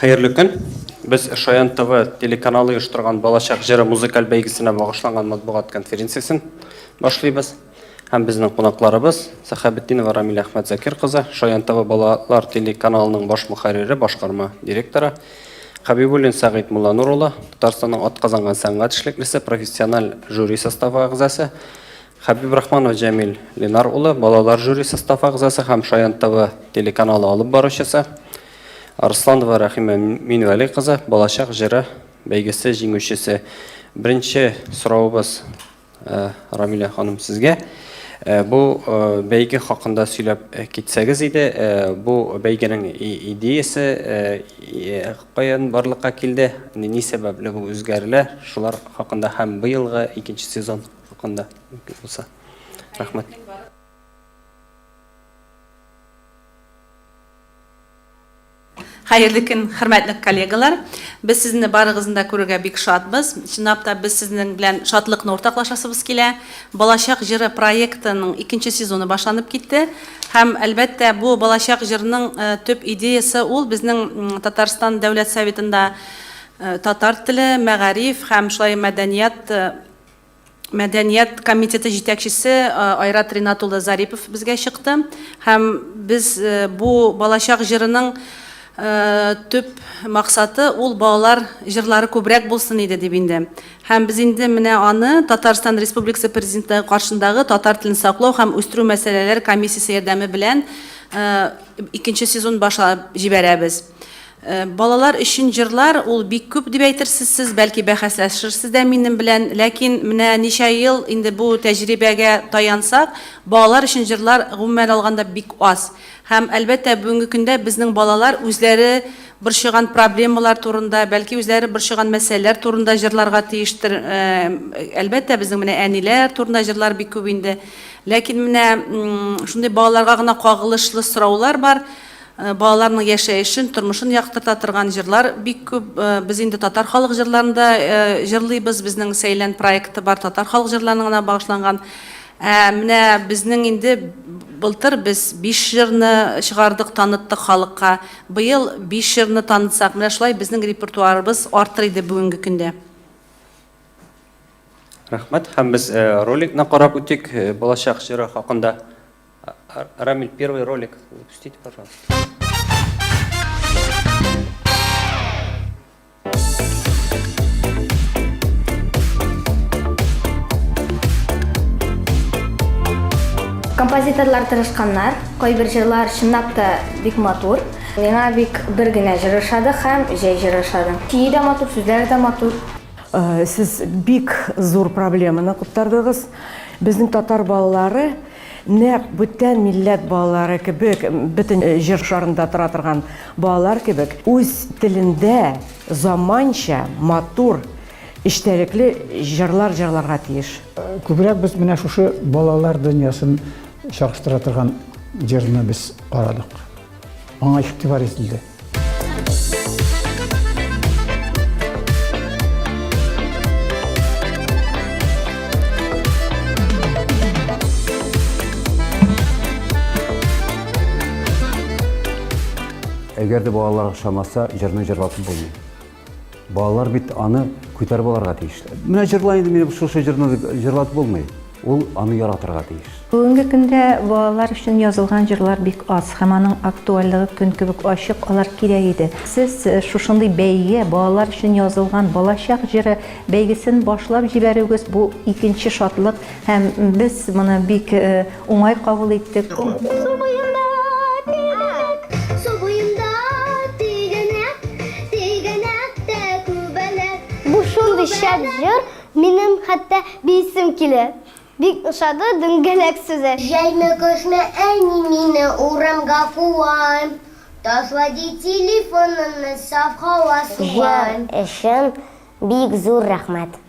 Хәерле көн! Без Шаян ТВ телеканалы оештырган Балачак җыры музыкаль бәйгесенә багышланган матбугат конференциясен башлыйбыз. Һәм безнең кунакларыбыз Сәхәбетдинова Рамилә Әхмәтзакир кызы, Шаян ТВ балалар телеканалының баш мөхәррире, башкарма директоры, Хәбибуллин Сәгыйть Мулланур улы, Татарстанның атказанган сәнгать эшлеклесе, профессиональ жюри составы әгъзасы, Хәбибрахманов Җәмил Ленар улы, балалар жюри составы әгъзасы һәм Шаян ТВ телеканалы алып баручысы, Арсланова Рәхимә Минвәли кызы, Балачак җыры бәйгесе җиңүчесе. Беренче соравыбыз, Рамилә ханым, сезгә. Бу бәйге хакында сөйләп китсәгез иде, бу бәйгенең идеясе каян барлыкка килде, ни сәбәпле бу үзгәрелә, шулар хакында һәм быелгы икенче сезон хакында мөмкин булса. Рәхмәт. Хәерле көн, хөрмәтле коллегалар! Без сезне барыгызны да күрергә бик шатбыз. Чынлап та, без сезнең белән шатлыкны уртаклашасыбыз килә. Балачак җыры проектының икенче сезоны башланып китте. Һәм, әлбәттә, бу Балачак җырының төп идеясе ул безнең Татарстан Дәүләт Советында татар теле, мәгариф һәм шулай мәдәният Мәдәният комитеты җитәкчесе Айрат Ринат улы Зарипов безгә чыкты. Һәм без бу Балачак җырының төп максаты ул балалар җырлары күбрәк булсын иде дип инде. Һәм без инде менә аны Татарстан Республикасы Президенты каршындагы татар телен саклау һәм үстерү мәсьәләләре комиссиясе ярдәме белән икенче сезон башлап җибәрәбез. Балалар өчен җырлар ул бик күп дип әйтерсез сез, бәлки бәхәсләшерсез дә минем белән, ләкин менә ничә ел инде бу тәҗрибәгә таянсак, балалар өчен җырлар гомумән алганда бик аз. Һәм, әлбәттә, бүгенге көндә безнең балалар үзләре борчыган проблемалар турында, бәлки үзләре борчыган мәсьәләләр турында җырларга тиештер. Әлбәттә, безнең менә әниләр турында җырлар бик күп инде. Ләкин менә шундый балаларга гына кагылышлы сораулар бар. Балаларның яшәешен, тормышын яктырта торган җырлар бик күп. Без инде татар халык җырларын да җырлыйбыз. Безнең Сәйлән проекты бар, татар халык җырларына гына багышланган. Ә менә безнең инде былтыр без биш җырны чыгардык, таныттык халыкка. Быел биш җырны танытсак, менә шулай безнең репертуарыбыз артыр иде бүгенге көндә. Рәхмәт. Һәм без роликны карап үтик, Балачак җыры хакында. Рамиль, первый ролик запустите, пожалуйста. Композиторлар тырышканнар, кайбер җырлар чынлап та бик матур. Миңа бик бер генә җыр ошады һәм җәй җыры ошады. Көе дә матур, сүзләре дә матур. Сез бик зур проблеманы куптардыгыз. Безнең татар балалары нәкъ бүтән милләт балалары кебек, бөтен җир шарында тора торган балалар кебек, үз телендә заманча, матур, эчтәлекле җырлар җырларга тиеш. Күбрәк без менә шушы балалар дөньясын чагыштыра торган җырны без карадык. Аңа игътибар ителде. Әгәр дә балалар ошамаса, җырны җырлатып булмый. Балалар бит аны күтәреп алырга тиеш. Менә җырла инде минем шушы җырны дип җырлатып булмый. Ул аны яратырга тиеш. Бүгенге көндә балалар өчен язылган җырлар бик аз һәм аның актуальлыгы көн кебек ачык, алар кирәк иде. Сез шушындый бәйге, балалар өчен язылган Балачак җыры бәйгесен башлап җибәрүегез, бу икенче шатлык һәм без моны бик уңай кабул иттек. Су буенда тигәнәк, су буенда тигәнәк, тигәнәк тә күбәләк. Бу шундый шәп җыр, минем хәтта биисем килә. Бик ошады дүңгәләк сүзе. Җәйме кышмы әни мине урамга куа, Ташла ди телефоныңны, саф һава сула. Җыр өчен бик зур рәхмәт.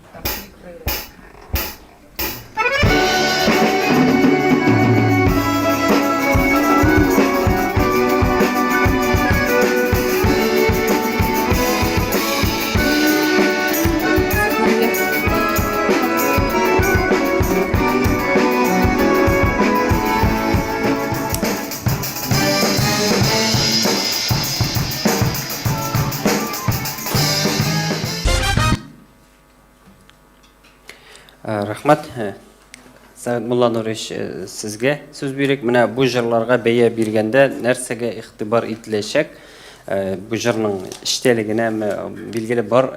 Рәхмәт. Сәгать Мулланурович, сезгә сүз бирик. Менә бу җырларга бәя биргәндә нәрсәгә игътибар ителәчәк? Бу җырның эчтәлегенәме, билгеле бар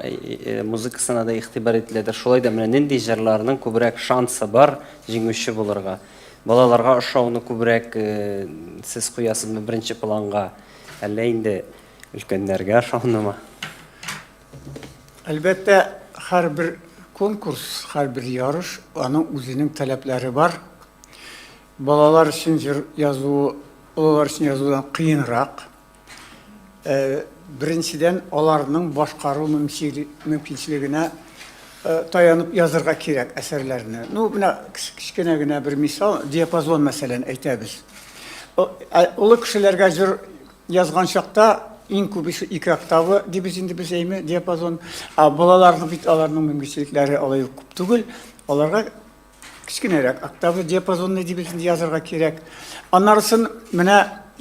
музыкасына да игътибар ителәдер. Шулай да менә нинди җырларның күбрәк шансы бар җиңүче булырга? Балаларга ошауны күбрәк сез куясызмы беренче планга, әллә инде өлкәннәргә ошаунымы? Әлбәттә, һәрбер конкурс, һәрбер ярыш, аның үзенең таләпләре бар. Балалар өчен җыр язу олылар өчен язудан кыенрак. Э, беренчедән, аларның башкару мөмкинчелегенә э, таянып язырга кирәк әсәрләрне. Ну, менә кечкенә генә бер мисал, диапазон мәсәлән әйтәбез. Олы кешеләргә җыр Язган чакта иң күбесе ике октава дибез инде без әйме, диапазон. Ә балаларның бит аларның мөмкинчелекләре алай ук күп түгел. Аларга кечкенәрәк октава диапазонный дибез инде язырга кирәк. Аннарысын менә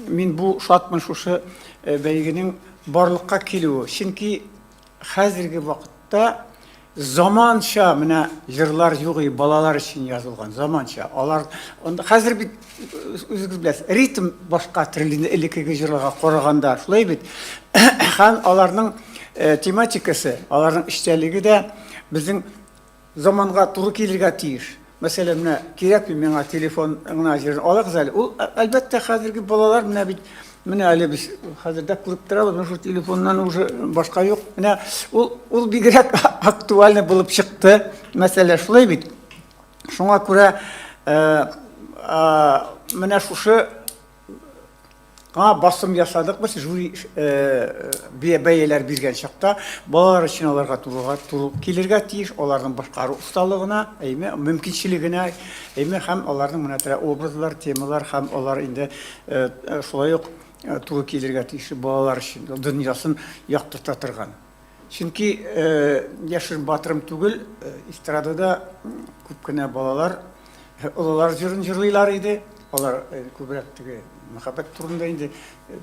мин бу шатмын шушы э, бәйгенең барлыкка килүе. Чөнки Хәзерге вакытта заманча менә җырлар юк и балалар өчен язылган заманча. Алар хәзер бит үзегез беләсез, ритм башка төрле инде элеккеге җырларга караганда, шулай бит. Һәм аларның э, тематикасы, аларның эчтәлеге дә безнең Заманга туры килергә тиеш. Мәсәлән, менә кирәкми миңа телефон гына җырын алыгыз әле. Ул, әлбәттә, хәзерге балалар менә бит, менә әле без хәзер дә күреп торабыз, менә шул телефоннан уже башка юк. Менә ул, ул бигрәк актуальный булып чыкты. Мәсәлә шулай бит. Шуңа күрә менә шушы Аңа басым ясадык без жюри бәяләр биргән чакта. Балалар өчен аларга турыга туры килергә тиеш, аларның башкару осталыгына, әйме, мөмкинчелегенә, әйме, һәм аларның менә тере образлар, темалар һәм алар инде шулай ук туры килергә тиеш балалар өчен дөньясын яктырта торган. Чөнки яшерен батырым түгел, эстрадада күп кенә балалар олылар җырын җырлыйлар иде. Алар күбрәк теге мәхәббәт турында инде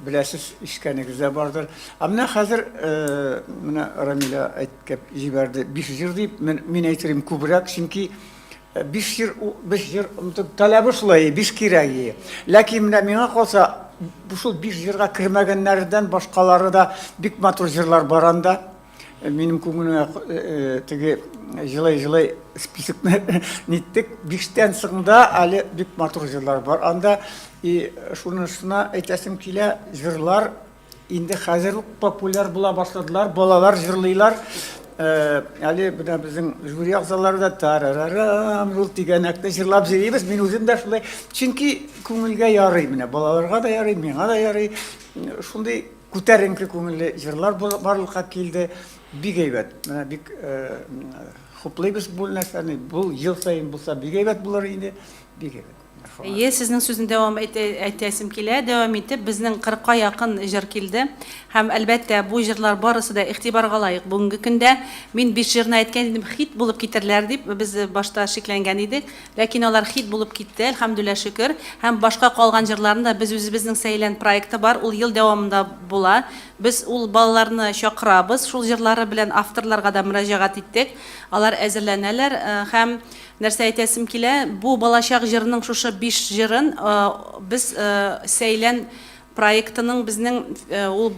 беләсез, ишеткәнегез дә бардыр. Ә менә хәзер менә Рамилә әйткәп җибәрде, биш җыр дип, мин әйтер идем күбрәк, чөнки Биш җыр, биш җыр таләбе шулай, биш кирәк. Ләкин менә миңа калса, шул биш җырга кермәгәннәрдән башкалары да бик матур җырлар бар анда. Минем күңелемә э, теге җылай-җылай списокны ниттек. Биштән соң да әле бик матур җырлар бар анда. И шунысына әйтәсем килә, җырлар Инде хәзер үк популяр була башладылар, балалар җырлыйлар. Э, әле менә безнең жюри әгъзалары да тарарарам ул тигәнәкне җырлап җөрибез. Мин үзем дә шулай. Чөнки күңелгә ярый менә, балаларга да ярый, миңа да ярый. Шундый күтәренке күңелле җырлар барлыкка килде. Бик әйбәт. Менә бик э, хуплыйбыз бу нәрсәне. Бу ел саен булса бик әйбәт булыр инде. Бик әйбәт. Әйе, сезнең сүзне дәвам әйтәсем килә. Дәвам итеп, безнең кырыкка якын җыр килде. Һәм, әлбәттә, бу җырлар барысы да игътибарга лаек бүгенге көндә. Мин биш җырны әйткән идем, хит булып китерләр дип, без башта шикләнгән идек. Ләкин алар хит булып китте, әлхәмдүлилләһ шөкер. Һәм башка калган җырларны да без үзебезнең Сәйлән проекты бар, ул ел дәвамында була. Без ул балаларны чакырабыз, шул җырлары белән авторларга да мөрәҗәгать иттек. Алар әзерләнәләр һәм Нәрсә әйтәсем килә, бу Балачак җырының шушы биш җырын без Сәйлән проектының безнең ул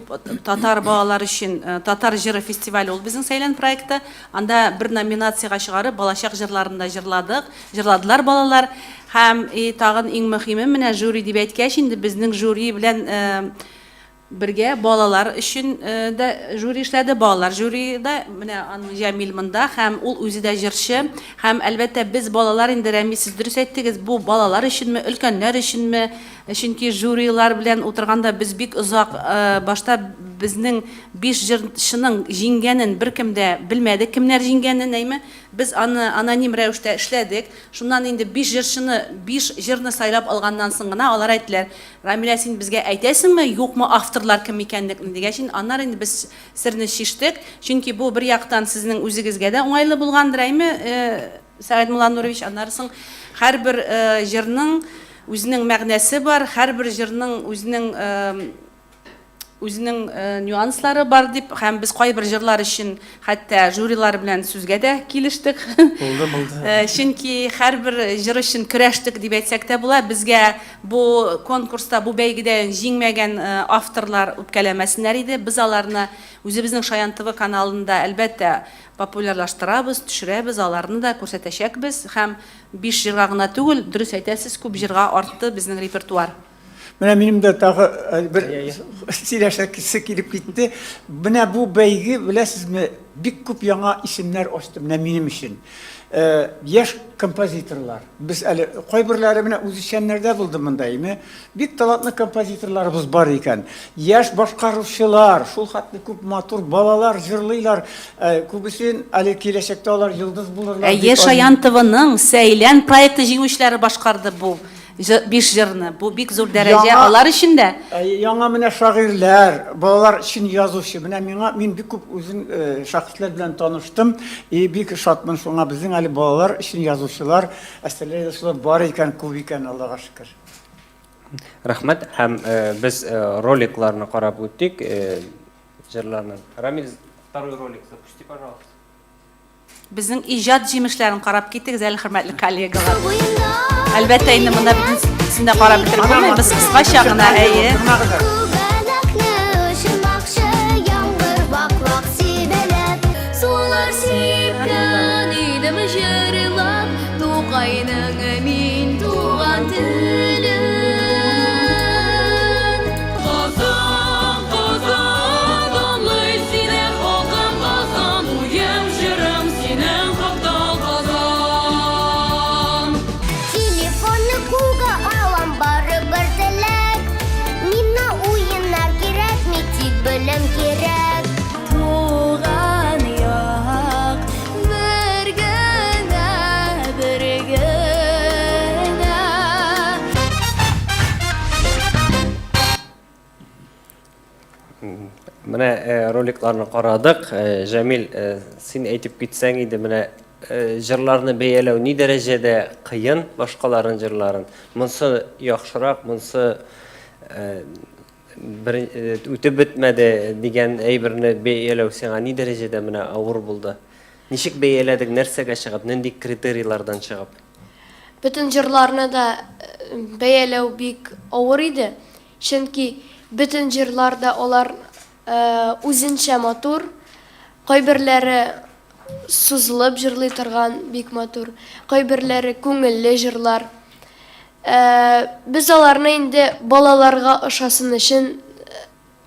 татар балалар өчен татар җыры фестивале ул безнең Сәйлән проекты. Анда бер номинациягә чыгарып балачак җырларын да җырладык, җырладылар балалар. Һәм и тагын иң мөһиме менә жюри дип әйткәч инде безнең жюри белән Бергә балалар өчен дә жюри эшләде, балалар жюри да, менә аның Җәмил монда һәм ул үзе дә җырчы. Һәм, әлбәттә, без балалар инде, Рәмис, сез дөрес әйттегез, бу балалар өченме, өлкәннәр өченме, чөнки жюрилар белән утырганда без бик озак, башта безнең биш җырчының җиңгәнен беркем дә белмәде, кемнәр җиңгәнен, әйме. Без аны аноним рәвештә эшләдек. Шуннан инде биш җырчыны, биш җырны сайлап алганнан соң гына алар әйттеләр, Рамилә, син безгә әйтәсеңме, юкмы авторлар кем икәнлекне дигәч, инде аннары инде без серне чиштек. Чөнки бу бер яктан сезнең үзегезгә дә уңайлы булгандыр, әйме, Сәгыйть Мулланурович, аннары соң һәрбер җырның үзенең мәгънәсе бар, һәрбер җырның үзенең. Үзенең нюанслары бар дип һәм без кайбер җырлар өчен хәтта жюрилар белән сүзгә дә килештек. Булды, булды. Чөнки һәрбер җыр өчен көрәштек дип әйтсәк тә була. Безгә бу конкурста, бу бәйгедә җиңмәгән авторлар үпкәләмәсеннәр иде. Без аларны үзебезнең Шаян ТВ каналында, әлбәттә, популярлаштырабыз, төшерәбез, аларны да күрсәтәчәкбез. Һәм биш җырга гына түгел, дөрес әйтәсез, күп җырга артты безнең репертуар. Менә минем дә тагы э, бер сөйләшәсе килеп китте. Менә бу бәйге, беләсезме, бик күп яңа исемнәр ачты менә минем өчен. Э, яшь композиторлар. Без әле кайберләре менә үзешчәннәрдә булды монда, име? Бик талантлы композиторларыбыз бар икән. Яшь башкаручылар, шул хәтле күп матур балалар җырлыйлар. Э, күбесен әле киләчәктә алар йолдыз булырлар. Әйе, Шаян ТВның Сәйлән проекты җиңүчеләре башкарды бу. Биш җырны. Бу бик зур дәрәҗә алар өчен дә. Яңа менә шагыйрьләр, балалар өчен язучы. Менә миңа, мин бик күп үзем шәхесләр белән таныштым. И бик шатмын шуңа, безнең әле балалар өчен язучылар, әсәрләр язучылар бар икән, күп икән, Аллага шөкер. Рәхмәт. Һәм без роликларны карап үттек, җырларны. Рамиль, второй ролик запусти, пожалуйста. Безнең иҗат җимешләрен карап китегез әле, хөрмәтле коллегалар. Әлбәттә, инде монда бөтенесен дә карап бетереп булмый, без кыскача гына, әйе. Сулар сипкән идем җырлап, Тукайның мин туган телен. Казан, Казан, данлый сине халкым Казан, Уем, җырым синең хакта, Казан. Телефонны кулга алам, барыбер теләк. Миңа уеннар кирәкми, тик белем кирәк. Туган як бер генә, бер генә. Менә э, роликларны карадык. Э, Җәмил, э, син әйтеп китсәң иде, менә җырларны бәяләү ни дәрәҗәдә кыен, башкаларның җырларын. Монсы яхшырак, монсы бер үтеп бетмәде дигән әйберне бәяләү сиңа ни дәрәҗәдә менә авыр булды? Ничек бәяләдең, нәрсәгә чыгып, нинди критерийлардан чыгып? Бөтен җырларны да бәяләү бик авыр иде. Чөнки бөтен җырлар да алар үзенчә матур, кайберләре сузылып җырлый торган бик матур, кайберләре күңелле җырлар. Без аларны инде балаларга ошасын өчен,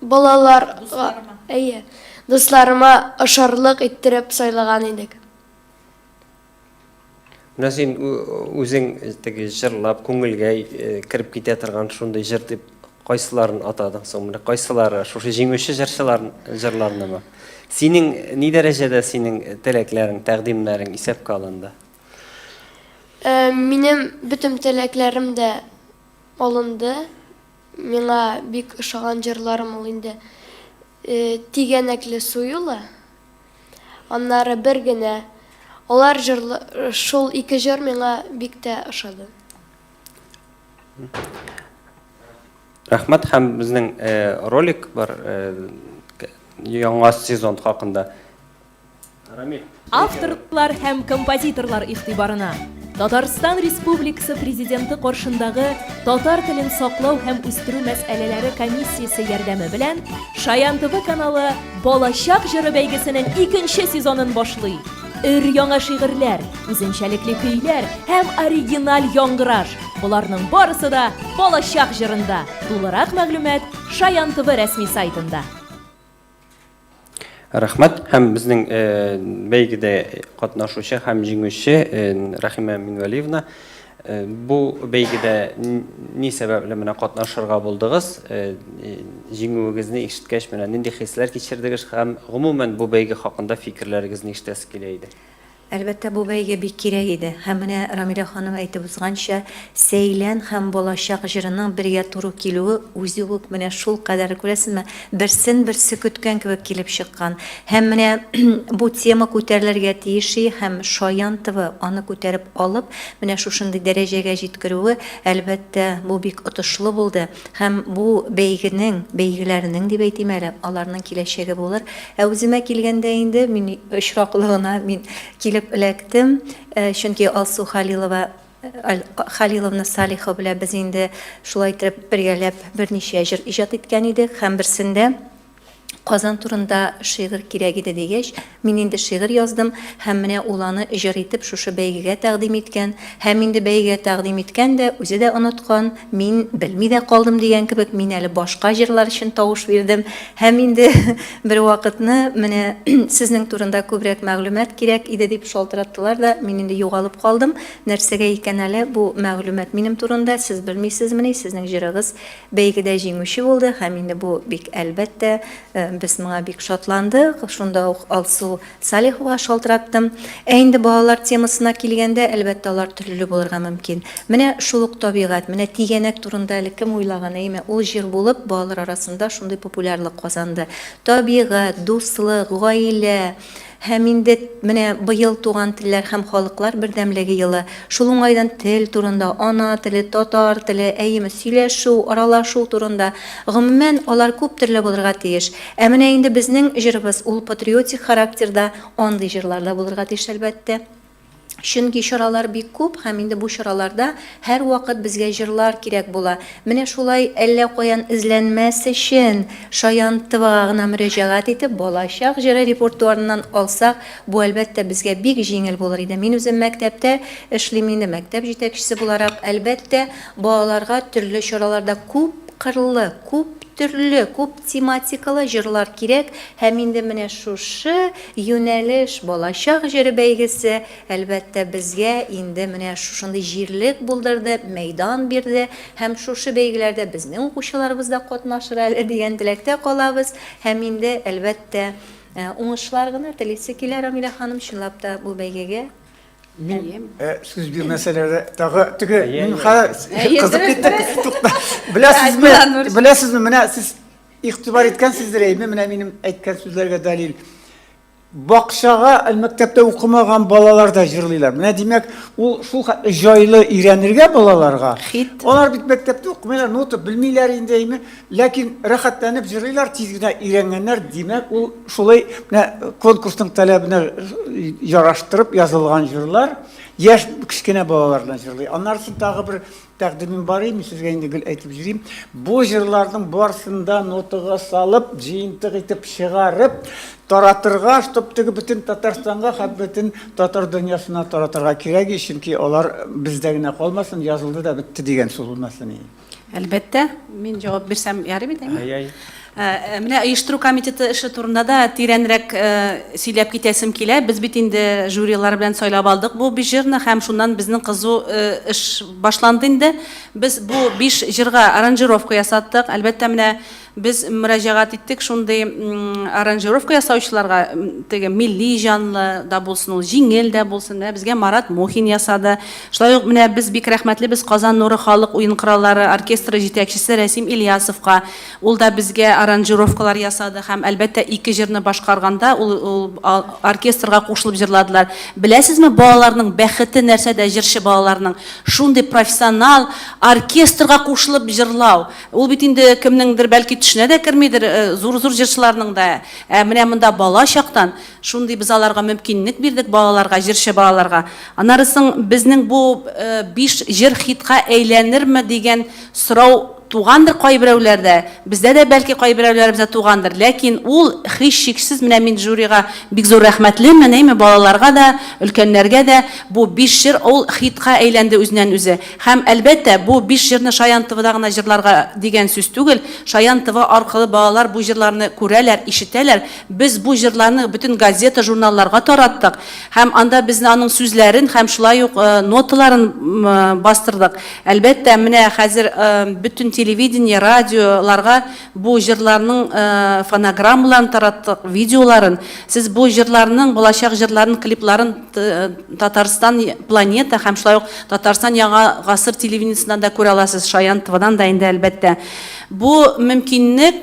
балаларга, әйе, дусларыма ошарлык иттереп сайлаган идек. Менә син үзең теге җырлап күңелгә кереп китә торган шундый җыр дип кайсыларын атадың соң? Менә кайсылары шушы җиңүче җырчылар җырларынымы? Синең ни дәрәҗәдә синең теләкләрең, тәкъдимнәрең исәпкә алынды? Минем бөтен теләкләрем дә алынды. Миңа бик ошаган җырларым ул инде Тигәнәкле су юлы. Аннары бер генә. Алар җырлы, шул ике җыр миңа бик тә ошады. Рәхмәт һәм безнең ролик бар яңа сезон хакында. Рамил. Авторлар һәм композиторлар игътибарына! Татарстан Республикасы Президенты каршындагы Татар телен саклау һәм үстерү мәсьәләләре комиссиясе ярдәме белән Шаян ТВ каналы Балачак җыры бәйгесенең икенче сезонын башлый. Өр-яңа шигырьләр, үзенчәлекле көйләр һәм оригиналь яңгыраш, боларның барысы да Балачак җырында. Тулырак мәгълүмат Шаян ТВ рәсми сайтында. Рәхмәт. Һәм безнең бәйгедә катнашучы һәм җиңүче Рәхимә Минвәлиевна, бу бәйгедә ни сәбәпле менә катнашырга булдыгыз? Җиңүегезне ишеткәч, менә нинди хисләр кичердегез һәм гомумән бу бәйге хакында фикерләрегезне ишетәсе килә иде. Әлбәттә, бу бәйге бик кирәк иде. Һәм менә Рамилә ханым әйтеп узганча, Сәйлән һәм Балачак җырының бергә туры килүе үзе үк менә шулкадәр, күрәсезме, берсен-берсе көткән кебек килеп чыккан. Һәм менә бу тема күтәрелергә тиеш и, һәм Шаян ТВ аны күтәреп алып, менә шушындый дәрәҗәгә җиткерүе, әлбәттә, бу бик отышлы булды. Һәм бу бәйгенең, бәйгеләрнең дип әйтим әле, аларның киләчәге булыр. Ә үземә килгәндә инде, мин очраклы гына мин килеп эләктем, чөнки Алсу Халилова, Халиловна Салихова белән без инде шулай итеп бергәләп берничә җыр иҗат иткән идек һәм берсендә Казан турында шигырь кирәк иде дигәч, мин инде шигырь яздым һәм менә ул аны җыр итеп шушы бәйгегә тәкъдим иткән. Һәм инде бәйгегә тәкъдим иткән дә, үзе дә оныткан, мин белми дә калдым дигән кебек, мин әле башка җырлар өчен тавыш бирдем. Һәм инде бервакытны менә сезнең турында күбрәк мәгълүмат кирәк иде дип шалтыраттылар да, мин инде югалып калдым. Нәрсәгә икән әле бу мәгълүмат минем турында, сез белмисезмени, сезнең җырыгыз Бәйгедә җиңүче булды һәм инде бу бик әлбәттә, без моңа бик шатландык. Шунда ук Алсу Салиховага шалтыраттым. Ә инде балалар темасына килгәндә, әлбәттә, алар төрле булырга мөмкин. Менә шул ук табигать, менә тигәнәк турында әле кем уйлаган, әйеме? Ул җыр булып, балалар арасында шундый популярлык казанды. Табигать, дуслык, гаилә, Һәм инде менә быел Туган телләр һәм халыклар бердәмлеге елы. Шул уңайдан тел турында, ана теле, татар теле, әйеме, сөйләшү, аралашу турында. Гомумән, алар күп төрле булырга тиеш. Ә менә инде безнең җырыбыз, ул патриотик характерда, андый җырлар да булырга тиеш, әлбәттә. Чөнки чаралар бик күп һәм инде бу чараларда һәрвакыт безгә җырлар кирәк була. Менә шулай әллә каян эзләнмәс өчен Шаян ТВга гына мөрәҗәгать итеп, Балачак җыры репортуарыннан алсак, бу, әлбәттә, безгә бик җиңел булыр иде. Мин үзем мәктәптә эшлим инде, мәктәп җитәкчесе буларак, әлбәттә, балаларга төрле чараларда күпкырлы, күп төрле, күп тематикалы җырлар кирәк һәм инде менә шушы юнәлеш, Балачак җыры бәйгесе, әлбәттә, безгә инде менә шушындый җирлек булдырды, мәйдан бирде һәм шушы бәйгеләрдә безнең укучыларыбыз да катнашыр әле дигән теләктә калабыз һәм инде, әлбәттә, уңышлар гына телисе килә, Рамилә ханым, чынлап та бу бәйгегә. Мин сүз бирмәсәләр дә тагы теге мин хәзер кызып киттем. Тукта. Беләсезме? Беләсезме, менә сез игътибар иткәнсездер, әйме, менә минем әйткән сүзләргә дәлил. Бакчага, мәктәптә укымаган балалар да җырлыйлар. Менә димәк, ул шул хәтле җайлы өйрәнергә балаларга. Хит. Алар бит мәктәптә укымыйлар, нота белмиләр инде, әйме. Ләкин рәхәтләнеп җырлыйлар, тиз генә өйрәнгәннәр, димәк, ул шулай менә конкурсның таләбенә яраштырып язылган җырлар, яшь кечкенә балалар белән җырлый. Аннары соң тагы бер тәкъдимем бар иде, мин сезгә инде гел әйтеп йөрим. Бу җырларның барысын да нотага салып, җыентык итеп чыгарып, таратырга, чтоб теге бөтен Татарстанга һәм бөтен татар дөньясына таратырга кирәк, чөнки алар бездә генә калмасын, язылды да бетте дигән сүз булмасын. Әлбәттә, мин җавап бирсәм ярый бит, әйме? Әй, әй. Ә, Менә оештыру комитеты эше турында да тирәнрәк э, сөйләп китәсем килә. Без бит инде жюрилар белән сайлап алдык бу биш җырны һәм шуннан безнең кызу э, эш башланды инде. Без бу биш җырга аранжировка ясаттык. Әлбәттә, менә Без мөрәҗәгать иттек шундый аранжировка ясаучыларга, теге милли җанлы да булсын ул, җиңел дә булсын. Менә безгә Марат Мухин ясады. Шулай ук менә без бик рәхмәтлебез Казан нуры халык уен кораллары оркестры җитәкчесе Рәсим Ильясовка. Ул да безгә аранжировкалар ясады һәм, әлбәттә, ике җырны башкарганда ул, ул оркестрга кушылып җырладылар. Беләсезме, балаларның бәхете нәрсәдә, җырчы балаларның? Шундый профессионал оркестрга кушылып җырлау. Ул бит инде кемнеңдер бәлки төшенә дә кермидер, зур-зур җырчыларның да. Ә менә монда бала чактан шундый без аларга мөмкинлек бирдек, балаларга, җырчы балаларга. Аннары соң безнең бу биш җыр хитка әйләнерме дигән сорау тугандыр кайберәүләрдә, бездә дә бәлки кайберәүләребездә тугандыр. Ләкин ул һичшиксез, менә мин жюрига бик зур рәхмәтлемен, әйме, балаларга да, өлкәннәргә дә, бу биш җыр ул хитка әйләнде үзеннән-үзе. Һәм, әлбәттә, бу биш җырны Шаян ТВда гына җырларга дигән сүз түгел. Шаян ТВ аркылы балалар бу җырларны күрәләр, ишетәләр. Без бу җырларны бөтен газета, журналларга тараттык. Һәм анда без аның сүзләрен һәм шулай ук ноталарын бастырдык. Әлбәттә, менә хәзер бөтен. телевидение, радиоларга бу җырларның фонограммаларын тараттык, видеоларын. Сез бу җырларның, балачак җырларын, клипларын Татарстан планета һәм шулай ук Татарстан яңа гасыр телевидениесеннән дә күрә аласыз, Шаян ТВдан да инде, әлбәттә. Бу мөмкинлекне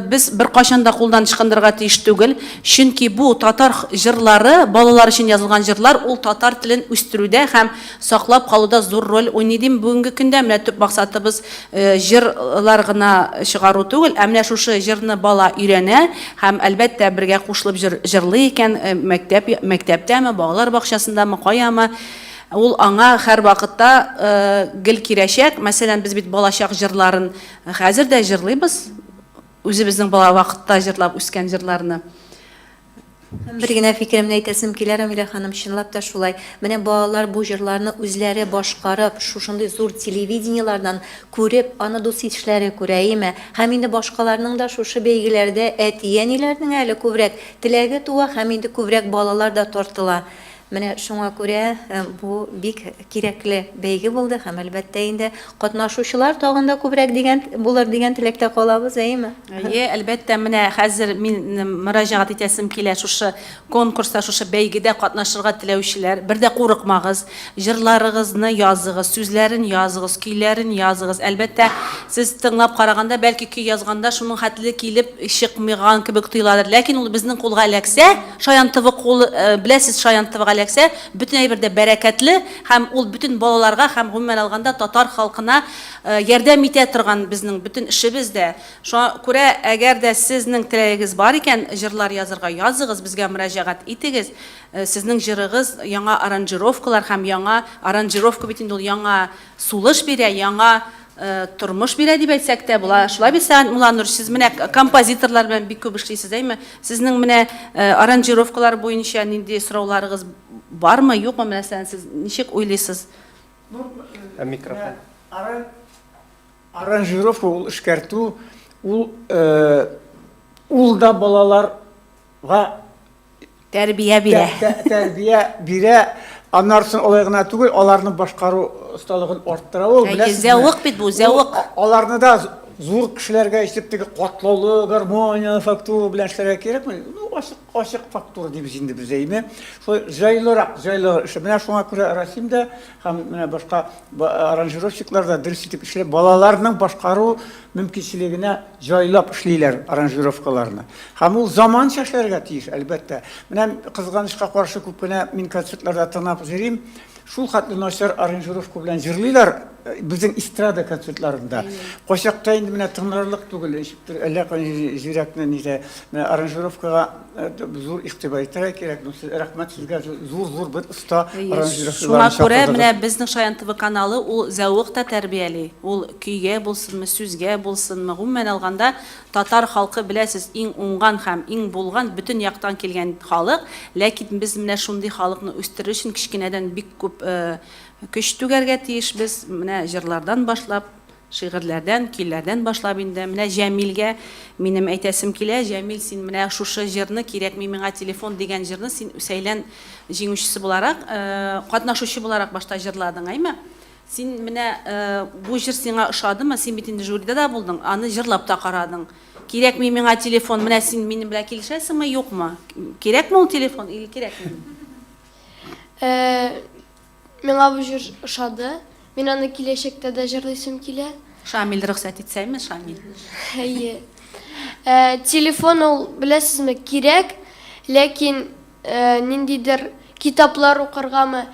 без беркайчан да кулдан ычкындырырга тиеш түгел, чөнки бу татар җырлары, балалар өчен язылган җырлар, ул татар телен үстерүдә һәм саклап калуда зур роль уйный дим бүгенге көндә. Менә төп максатыбыз җырлар гына чыгару түгел, ә менә шушы җырны бала өйрәнә һәм, әлбәттә, бергә кушылып җыр җырлый икән, мәктәп мәктәптәме, балалар бакчасындамы, каямы, ул аңа һәрвакытта гел кирәчәк. Мәсәлән, без бит балачак җырларын хәзер дә җырлыйбыз, үзебезнең бала вакытта җырлап үскән җырларны. Һәм бер генә фикеремне әйтәсем килә, Рамилә ханым, чынлап та шулай. Менә балалар бу җырларны үзләре башкарып, шушындый зур телевидениелардан күреп, аны дус-ишләре күрә, әйеме? Һәм инде башкаларның да шушы бәйгеләрдә әти-әниләрнең әле күбрәк теләге туа һәм инде күбрәк балалар да тартыла. Менә шуңа күрә бу бик кирәкле бәйге булды һәм, әлбәттә инде, катнашучылар тагын да күбрәк дигән булыр дигән теләктә калабыз, әйеме? Әйе, әлбәттә, менә хәзер мин мөрәҗәгать итәсем килә, шушы конкурста, шушы бәйгедә катнашырга теләүчеләр, бер дә курыкмагыз, җырларыгызны языгыз, сүзләрен языгыз, көйләрен языгыз. Әлбәттә, сез тыңлап караганда, бәлки көй язганда шуның хәтле килеп чыкмаган кебек тоеладыр, ләкин ул безнең кулга эләксә, Шаян ТВ кулы, беләсез, Шаян ТВга эләксә, бөтен әйбер дә бәрәкәтле һәм ул бөтен балаларга һәм гомумән алганда татар халкына ярдәм итә торган безнең бөтен эшебез дә. Шуңа күрә, әгәр дә сезнең теләгегез бар икән, җырлар язырга, языгыз, безгә мөрәҗәгать итегез. Сезнең җырыгыз яңа аранжировкалар һәм яңа аранжировка бит инде ул яңа сулыш бирә, яңа тормыш бирә дип әйтсәк тә була. Шулай бит, Сәгать Мулланур, сез менә композиторлар белән бик күп эшлисез, әйме? Сезнең менә аранжировкалар буенча нинди сорауларыгыз бармы, юкмы? Мәсәлән, сез ничек уйлыйсыз? Ә микрофон. Аранжировка ул эшкәртү, ул ул да балаларга Тәрбия бирә. Тәрбия бирә. Аннары соң алай гына түгел, аларны башкару осталыгын арттыра ул. Әйе, зәвык бит бу, зәвык. Аларны да зур кешеләргә итеп теге катлаулы гармония, фактура белән эшләргә кирәкми. Ну, ачык, ачык фактура дибез инде без, әйеме? Шулай җайлырак, җайлы эш. Менә шуңа күрә Расим да һәм менә башка аранжировщиклар да дөрес итеп эшләп, балаларның башкару мөмкинчелегенә җайлап эшлиләр аранжировкаларны. Һәм ул заманча эшләргә тиеш, әлбәттә. Менә кызганычка каршы күп кенә мин концертларда тыңлап йөрим, шул хәтле начар аранжировка белән җырлыйлар э, безнең эстрада концертларында. Кайчакта инде менә тыңларлык түгел, ничектер әллә кай җирәкне нидә. Менә аранжировкага э, зур игътибар итәргә кирәк. Ну, сез, рәхмәт сезгә, зур-зур бер оста аранжировщикларны Шуңа күрә менә безнең Шаян ТВ каналы ул зәвык та тәрбияли. Ул көйгә булсынмы, сүзгә булсынмы, гомумән алганда, татар халкы, беләсез, иң уңган һәм иң булган, бөтен яктан килгән халык. Ләкин без менә шундый халыкны үстерер өчен кечкенәдән бик күп көч түгәргә тиешбез. Менә җырлардан башлап, шигырьләрдән, көйләрдән башлап инде. Менә Җәмилгә минем әйтәсем килә, Җәмил, син менә шушы җырны, Кирәкми миңа телефон дигән җырны син Сәйлән җиңүчесе буларак, катнашучы буларак башта җырладың, әйме? Син менә бу җыр сиңа ошадымы? Син бит инде жюрида да булдың, аны җырлап та карадың. Кирәкми миңа телефон, менә син минем белән килешәсеңме, юкмы? Кирәкме ул телефон или кирәкмиме? Миңа бу җыр ошады. Мин аны киләчәктә дә җырлыйсым килә. Шамил рөхсәт итсәме, Шамил? Әйе. Телефон ул, беләсезме, кирәк, ләкин ниндидер китаплар укыргамы,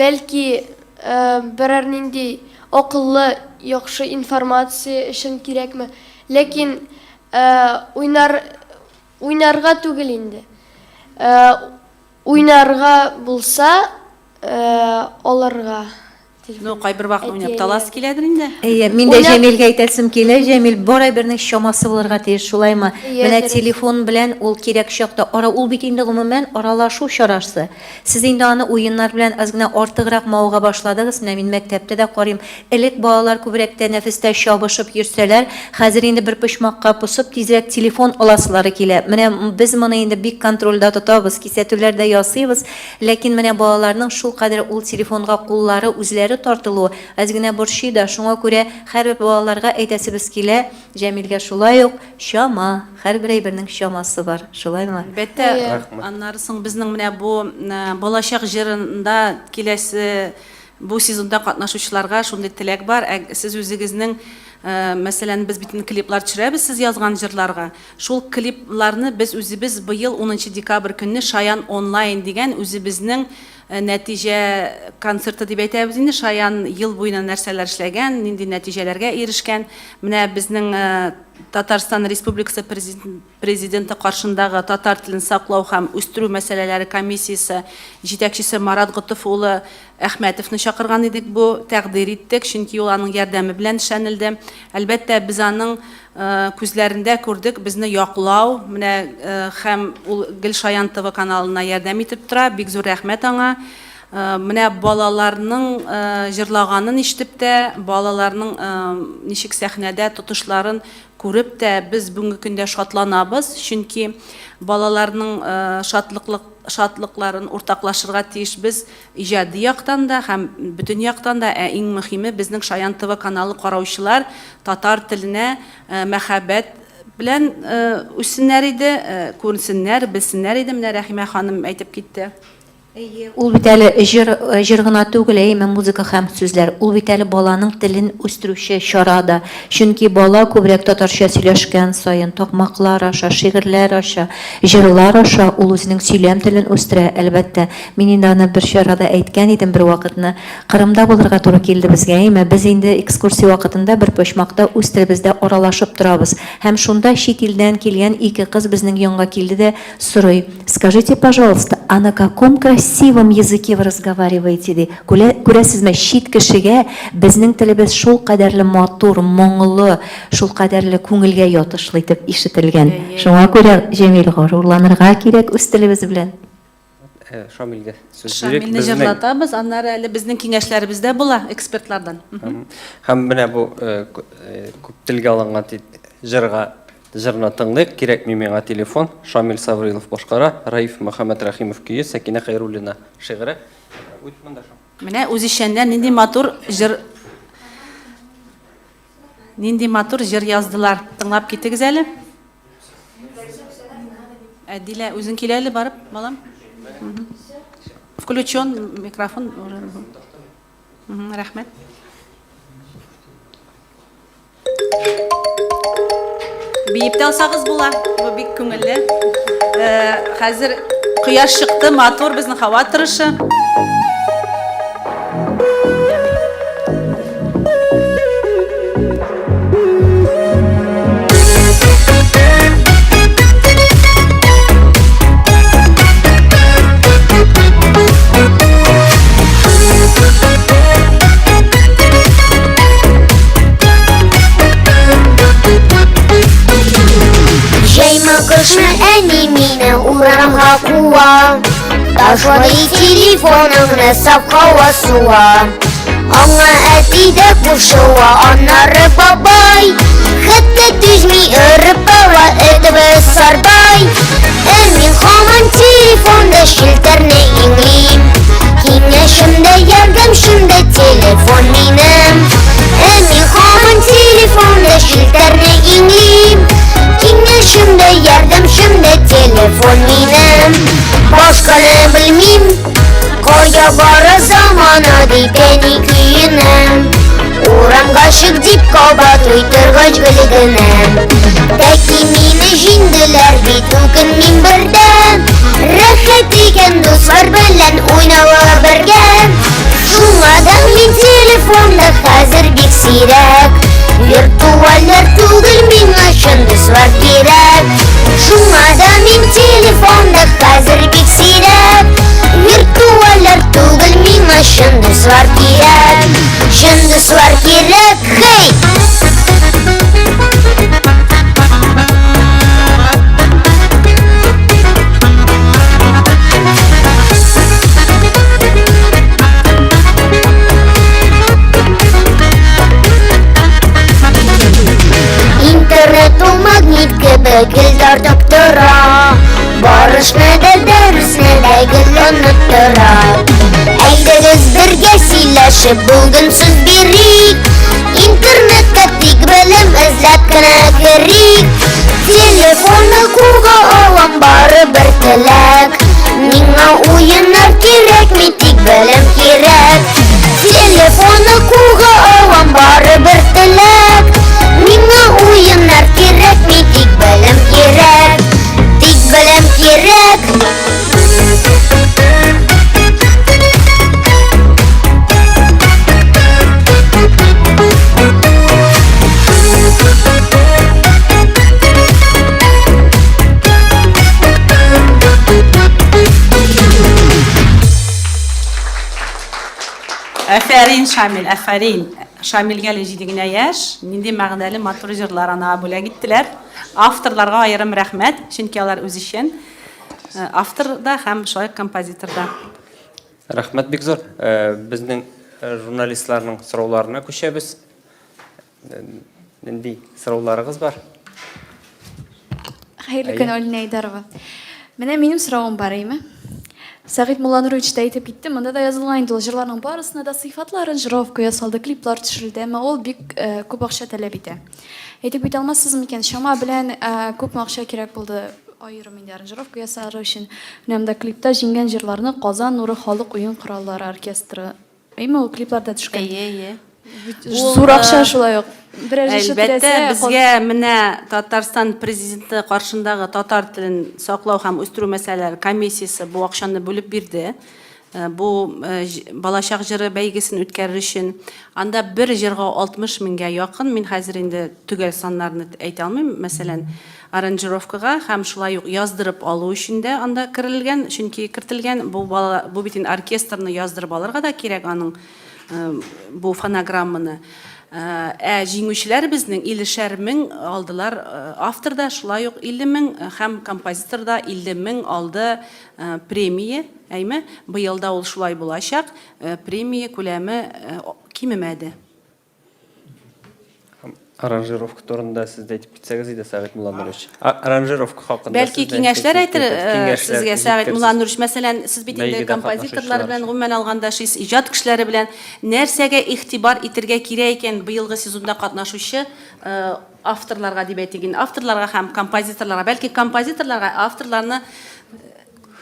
Бәлки, берәр нинди акыллы, яхшы информация өчен кирәкме? Ләкин уйнар, уйнарга түгел инде. Уйнарга булса, алырга. Ну, кайбер вакыт уйнап та аласы киләдер инде. Әйе, мин дә Җәмилгә әйтәсем килә. Җәмил, бар әйбернең чамасы булырга тиеш, шулаймы? Менә телефон белән ул кирәк чакта, ара, ул бит инде гомумән аралашу чарасы. Сез инде аны уеннар белән аз гына артыграк мавыга башладыгыз, менә мин мәктәптә дә карыйм, элек балалар күбрәк тәнәфестә чабышып йөрсәләр, хәзер инде бер почмакка посып, тизрәк телефон аласылары килә. Менә без моны инде бик контрольдә тотабыз, кисәтүләр дә ясыйбыз, ләкин менә балаларның шулкадәр ул телефонга куллары үзләре. тартылуы әз генә борчый да. Шуңа күрә һәрбер балаларга әйтәсебез килә, Җәмилгә шулай ук, чама, һәрбер әйбернең чамасы бар, шулаймы? Әлбәттә, аннары соң безнең менә бу Балачак җырында киләсе бу сезонда катнашучыларга шундый теләк бар, ә сез үзегезнең, мәсәлән, без бит инде клиплар төшерәбез сез язган җырларга, шул клипларны без үзебез быел унынчы декабрь көнне Шаян онлайн дигән үзебезнең нәтиҗә концерты дип әйтәбез инде, Шаян ел буена нәрсәләр эшләгән, нинди нәтиҗәләргә ирешкән. Менә безнең Татарстан Республикасы Президенты каршындагы татар телен саклау һәм үстерү мәсьәләләре комиссиясе җитәкчесе Марат Готыф улы Әхмәтовны чакырган идек бу, тәкъдир иттек, чөнки ул аның ярдәме белән эшләнелде. Әлбәттә, без аның күзләрендә күрдек безне яклау, менә һәм ул гел Шаян ТВ каналына ярдәм итеп тора, бик зур рәхмәт аңа. Менә балаларның җырлаганын ишетеп тә, балаларның ничек сәхнәдә тотышларын күреп тә без бүгенге көндә шатланабыз, чөнки балаларның шатлыклык шатлыкларын уртаклашырга тиешбез иҗади яктан да һәм бөтен яктан да, ә иң мөхиме безнең Шаян ТВ каналы караучылар татар теленә мәхәббәт белән үссеннәр иде, күрсеннәр, белсеннәр иде, менә Рәхимә ханым әйтеп китте. Әйе, ул бит әле җыр, җыр гына түгел, әйеме, музыка һәм сүзләр. Ул бит әле баланың телен үстерүче чара да. Чөнки бала күбрәк татарча сөйләшкән саен, такмаклар аша, шигырьләр аша, җырлар аша ул үзенең сөйләм телен үстерә, әлбәттә. Мин инде аны бер чарада әйткән идем бервакытны. Кырымда булырга туры килде безгә, әйеме? Без инде экскурсия вакытында бер почмакта үз телебездә аралашып торабыз. Һәм шунда чит илдән килгән ике кыз безнең янга килде дә сорый, Скажите, пожалуйста, а на каком красивом языке вы разговариваете? ди. Күлә, күрәсезме, чит кешегә безнең телебез шулкадәрле матур, моңлы, шулкадәрле күңелгә ятышлы итеп ишетелгән. Шуңа күрә, Җәмил, горурланырга кирәк үз телебез белән. Э, Шамилгә сүз бирик. Шамилне җырлатабыз, аннары әле безнең киңәшләребез дә була экспертлардан. Һәм менә бу э, э, күп телгә алынган җырга җырны тыңлыйк. Кирәкми миңа телефон. Шамил Саврилов башкара, Раиф Мөхәммәтрәхимов көе, Сәкинә Хәйруллина шигыре. Үт монда шул. Менә үзешчәннәр нинди матур җыр Нинди матур җыр яздылар. Тыңлап китегез әле. Әдилә, үзең кил әле барып, балам. Включен микрофон. Рәхмәт. Биеп тә алсагыз була. Бу бик күңелле. Э, хәзер кояш чыкты, матур безнең һава торышы. Җәйме кышмы әни мине урамга куа Ташлый телефоныңны саф һава суа Аңа әти дә кушыла, аннары бабай Хәтта түзми өреп ала этебез Сарбай Ә мин һаман телефонда челтәрне иңлим Киңәшем дә, ярдәмчем дә телефон минем Ә мин һаман телефонда челтәрне иңлим Киңәшем дә, ярдәмчем дә телефон минем Башканы белмим Кая бара замана дип әни көенәм Урамга чык дип кабатлый торгач гел генә Тәки мине җиңделәр бит үкенмим бер дә Рәхәт икән дуслар белән уйнауга бергә Шуңа да мин телефонда хәзер бик сирәк Виртуальләр түгел миңа чын дуслар кирәк Шуңа да мин телефонда хәзер бик сирәк Виртуальләр түгел миңа чын дуслар кирәк Чын дуслар кирәк, хей! Интернет ул магнит кебек гел тартып тора Барышны да дәресне дә гел оныттыра Әйдәгез бергә. Сөйләшеп бүген сүз бирик. Интернетка тик белем эзләп кенә керик. Телефонны кулга алам бары бер теләк. Миңа уеннар кирәкми, тик белем кирәк. Телефонны кулга алам бары бер теләк. Миңа уеннар кирәкми, тик белем кирәк. Тик белем кирәк. Әфәрин, Шамил, әфәрин. Шамилгә әле җиде генә яшь. Нинди мәгънәле матур җырлар ана бүләк иттеләр. Авторларга аерым рәхмәт, чөнки алар үзешчән. Автор да һәм шулай ук композитор да. Рәхмәт бик зур. Безнең журналистларның сорауларына күчәбез. Нинди сорауларыгыз бар? Хәерле көн, Алинә Айдарова. Менә минем соравым бар, әйме? Сәгыйть Мулланурович та әйтеп китте, монда да язылган инде ул җырларның барысына да сыйфатлы аранжировка ясалды, клиплар төшерелде, әмма ул бик күп акча таләп итә. Әйтеп китә алмассыз микән, чама белән күпме акча кирәк булды аерым инде аранжировка ясар өчен? Менә монда клипта җиңгән җырларны Казан нуры халык уен кораллары оркестры, әйме, ул клипларда төшкән? Әйе, әйе. Зур акча шулай ук. Берәр җырчы Әлбәттә, безгә менә Татарстан Президенты каршындагы татар телен саклау һәм үстерү мәсьәләләре комиссиясе бу акчаны бүлеп бирде. Бу Балачак җыры бәйгесен үткәрер өчен. Анда бер җырга 60 меңгә якын, мин хәзер инде төгәл саннарны әйтә алмыйм, мәсәлән, аранжировкага һәм шулай ук яздырып алу өчен дә анда керелгән, чөнки кертелгән, бу бала, бу бит инде оркестрны яздырып алырга да кирәк аның бу фонограмманы. Ә җиңүчеләр безнең 50-шәр мең алдылар, автор да шулай ук 50 мең һәм композитор да 50 мең алды премия. Әйме, быел да ул шулай булачак, премия күләме кимемәде. Аранжировка турында сез дә әйтеп китсәгез иде, Сәгыйть Мулланурович. Аранжировка хакында Бәлки киңәшләр әйтер сезгә Сәгыйть Мулланурович. Мәсәлән, сез бит инде композиторлар белән, гомумән алганда, эшлисез, иҗат кешеләре белән. Нәрсәгә игътибар итергә кирәк икән быелгы сезонда катнашучы авторларга дип әйтик инде, авторларга һәм композиторларга. Бәлки композиторларга, авторларны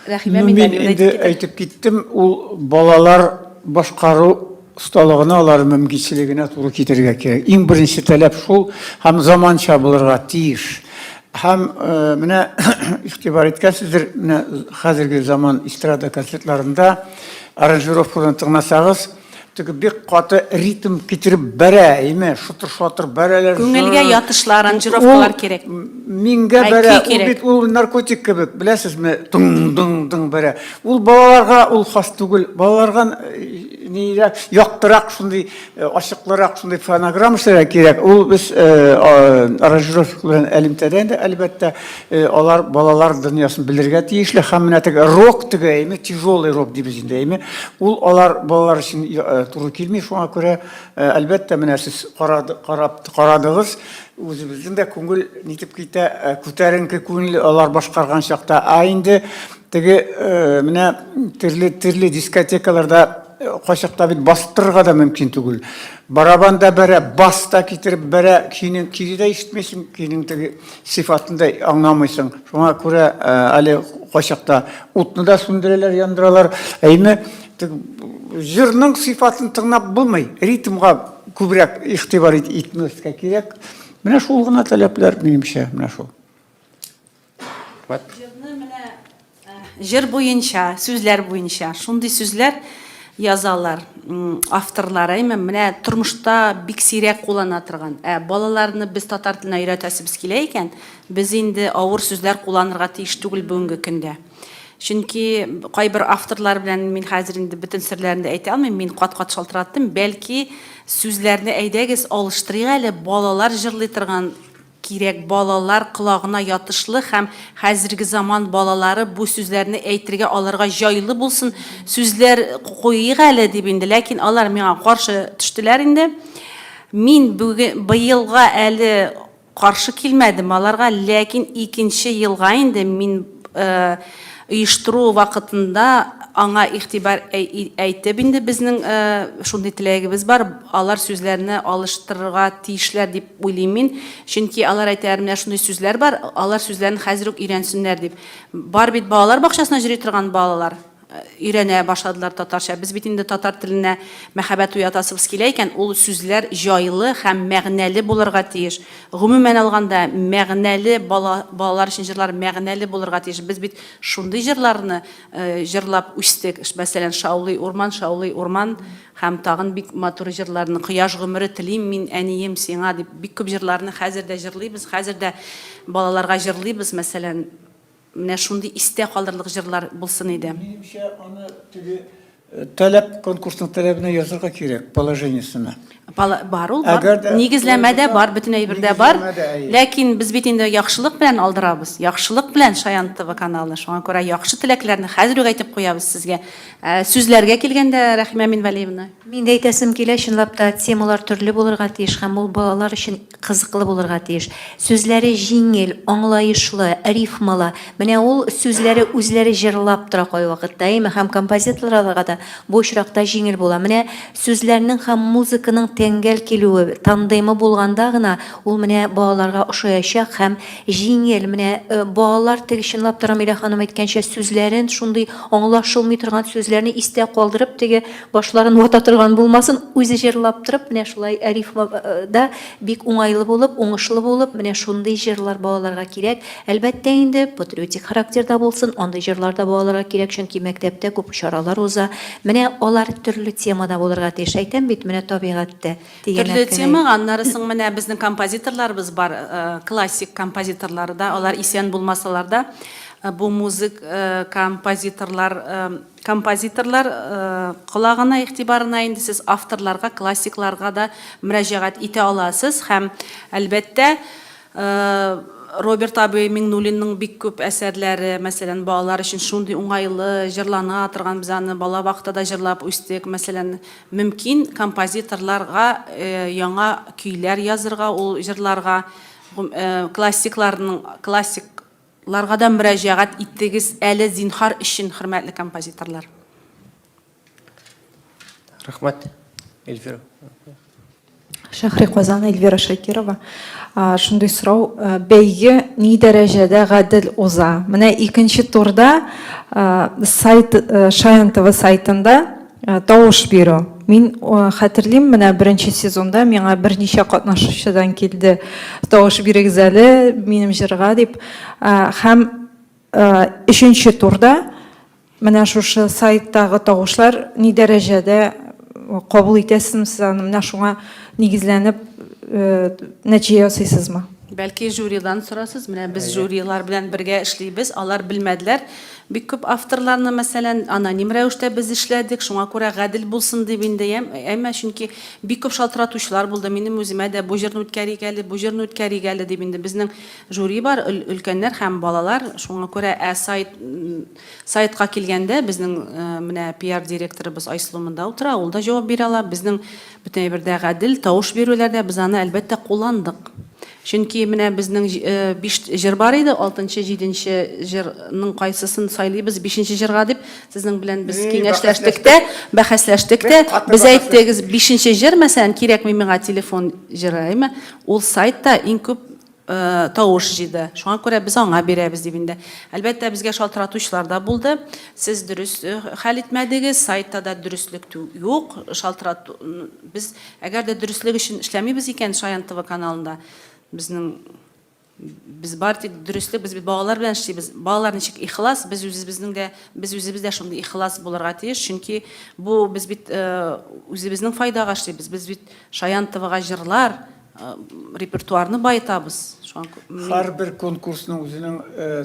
Рәхимә, мин инде әйтеп киттем, ул балалар башкару осталыгына, алар мөмкинчелегенә туры китерергә кирәк. Иң беренче таләп шул һәм заманча булырга тиеш. Һәм э, менә игътибар иткәнсездер, менә хәзерге заман эстрада концертларында аранжировкадан тыңласагыз, Теге бик каты ритм китереп бәрә, әйме, шотыр-шотыр бәрәләр. Күңелгә ятышлы аранжировкалар кирәк. Миңгә бәрә, ул бит ул наркотик кебек, беләсезме, дың-дың-дың бәрә. Ул балаларга ул хас түгел. Балаларга э, нирәк, яктырак шундый, э, ачыклырак шундый фонограмма эшләргә кирәк. Ул без э, аранжировка белән элемтәдә инде, әлбәттә. Алар балалар дөньясын белергә тиешле һәм менә теге рок теге әйме, тяжелый рок дибез инде әйме. Ул алар балалар өчен туры килми, шуңа күрә әлбәттә менә сез карады, карап карадыгыз, үзебезнең дә күңел нитеп китә, күтәренке күңел алар башкарган чакта. Ә инде теге менә төрле төрле дискотекаларда кайчакта бит бастырырга да мөмкин түгел. Барабан да бәрә, бас та китереп бәрә, көйнең көйне дә ишетмисең, көйнең теге Сыйфатын да аңламыйсың. Шуңа күрә әле кайчакта утны да сүндерәләр, яндыралар. Әйме, җырның сыйфатын тыңлап булмый. Ритмга күбрәк игътибар итмәскә кирәк. Менә шул гына таләпләр, минемчә, менә шул. Җырны менә Җыр буенча, сүзләр буенча шундый сүзләр язалар авторлар, әйме, менә тормышта бик сирәк куллана торган. Ә балаларны без татар теленә өйрәтәсебез килә икән, без инде авыр сүзләр кулланырга тиеш түгел бүгенге көндә. Чөнки кайбер авторлар белән мин хәзер инде бөтен серләрен дә әйтә алмыйм, мин кат-кат шалтыраттым, бәлки сүзләрне әйдәгез алыштырыйк әле, балалар җырлый торган Кирәк, балалар колагына ятышлы һәм хәзерге заман балалары бу сүзләрне әйтергә аларга җайлы булсын, сүзләр куйыйк әле, дип инде. Ләкин алар миңа каршы төштеләр инде. Мин бүген, быелга әле каршы килмәдем аларга, ләкин икенче елга инде мин оештыру вакытында. Аңа игътибар әйтеп инде безнең шундый теләгебез бар, алар сүзләрне алыштырырга тиешләр дип уйлыйм мин. Чөнки алар әйтәләр, менә шундый сүзләр бар, алар сүзләрен хәзер үк өйрәнсеннәр дип. Бар бит балалар бакчасына йөри торган балалар, өйрәнә башладылар татарча. Без бит инде татар теленә мәхәббәт уятасыбыз килә икән, ул сүзләр җайлы һәм мәгънәле булырга тиеш. Гомумән алганда, мәгънәле бала, балалар өчен җырлар мәгънәле булырга тиеш. Без бит шундый җырларны җырлап үстек. Мәсәлән, Шаулый урман, шаулый урман һәм тагын бик матур җырларны, Кояш гомере телим мин, әнием, сиңа дип бик күп җырларны хәзер дә җырлыйбыз, хәзер дә балаларга җырлыйбыз, мәсәлән. Менә шундый истә калырлык җырлар булсын иде. Минемчә, аны теге таләп, конкурсның таләбенә язырга кирәк, положениесенә. Бар ул, бар. Нигезләмә дә бар, бөтен әйбер дә бар. Ләкин без бит инде яхшылык белән алдырабыз. Яхшылык белән Шаян ТВ каналы. Шуңа күрә яхшы теләкләрне хәзер үк әйтеп куябыз сезгә. Ә сүзләргә килгәндә, Рәхимә Минвәлиевна. Мин дә әйтәсем килә, чынлап та темалар төрле булырга тиеш һәм ул балалар өчен Кызыклы булырга тиеш. Сүзләре җиңел, аңлаешлы, рифмалы. Менә ул сүзләре үзләре җырлап тора кайвакытта, әйеме? Һәм композиторларга да бу очракта җиңел була. Менә сүзләрнең һәм музыканың тәңгәл килүе, тандемы булганда гына ул менә балаларга ошаячак һәм җиңел. Менә балалар теге чынлап та Рамилә ханым әйткәнчә сүзләрен шундый аңлашылмый торган сүзләрне истә калдырып теге Башларын вата торган булмасын, үзе җырлап торып, менә шулай рифма да бик уңайлы булып, уңышлы булып, менә шундый җырлар балаларга кирәк. Әлбәттә инде, патриотик характерда булсын, андый җырлар да балаларга кирәк, чөнки мәктәптә күп чаралар уза. Менә алар төрле темада булырга тиеш. Әйтәм бит, менә табигатьтә дигән Төрле темага, аннары соң менә безнең композиторларыбыз бар, классик композиторлары да, алар исән булмасалар да, бу музык композиторлар Композиторлар колагына, игътибарына инде сез авторларга, классикларга да мөрәҗәгать итә аласыз һәм, әлбәттә, Роберт абый Миңнуллинның бик күп әсәрләре, мәсәлән, балалар өчен шундый уңайлы, җырлана торган, без аны бала вакытта да җырлап үстек, мәсәлән, мөмкин композиторларга яңа көйләр язырга ул җырларга, классикларның, классик Ларга да мөрәҗәгать итегез әле, зинһар өчен, хөрмәтле композиторлар. Рәхмәт, Эльвира. Шәһри Казан, Эльвира Шакирова. Шундый сорау, бәйге ни дәрәҗәдә гадел уза? Менә икенче турда сайт Шаян ТВ сайтында Тавыш бирү. Мин хәтерлим, менә беренче сезонда миңа берничә катнашучыдан килде, тавыш бирегез әле минем җырга дип. Һәм өченче турда менә шушы сайттагы тавышлар ни дәрәҗәдә кабул итәсезме сез аны, менә шуңа нигезләнеп нәтиҗә ясыйсызмы? Бәлки жюридан сорасыз, менә без жюрилар белән бергә эшлибез, алар белмәделәр. Бик күп авторларны, мәсәлән, аноним рәвештә без эшләдек, шуңа күрә гадел булсын дип инде, әмма чөнки бик күп шалтыратучылар булды, минем үземә дә бу җырны үткәрик әле, бу җырны үткәрик әле дип инде безнең жюри бар, өлкәннәр һәм балалар, шуңа күрә, ә сайт, сайтка килгәндә, безнең менә пиар директорыбыз Айсылу монда утыра, ул да җавап бирә ала, безнең Бөтен әйбердә гадел, тавыш бирүләрдә без аны, әлбәттә, кулландык. Чөнки менә безнең биш җыр бар иде, алтынчы, җиденче җырның кайсысын сайлыйбыз бишенче җырга дип, сезнең белән без киңәшләштек тә, бәхәсләштек тә. Без әйттек, бишенче җыр, мәсәлән, кирәкми миңа телефон җыры, әйме? Ул сайтта иң күп тавыш җыйды. Шуңа күрә без аңа бирәбез дип инде. Әлбәттә, безгә шалтыратучылар да булды. Сез дөрес хәл итмәдегез, сайтта да дөреслек юк. Шалтырату без әгәр дә дөреслек өчен эшләмибез икән Шаян ТВ каналында, безнең без бар тик дөреслек, без бит балалар белән эшлибез. Балалар ничек ихлас, без үзебезнең дә, без үзебез дә шундый ихлас булырга тиеш, чөнки бу без бит үзебезнең файдага эшлибез. Без бит Шаян ТВга җырлар, репертуарны баетабыз. Һәрбер конкурсның үзенең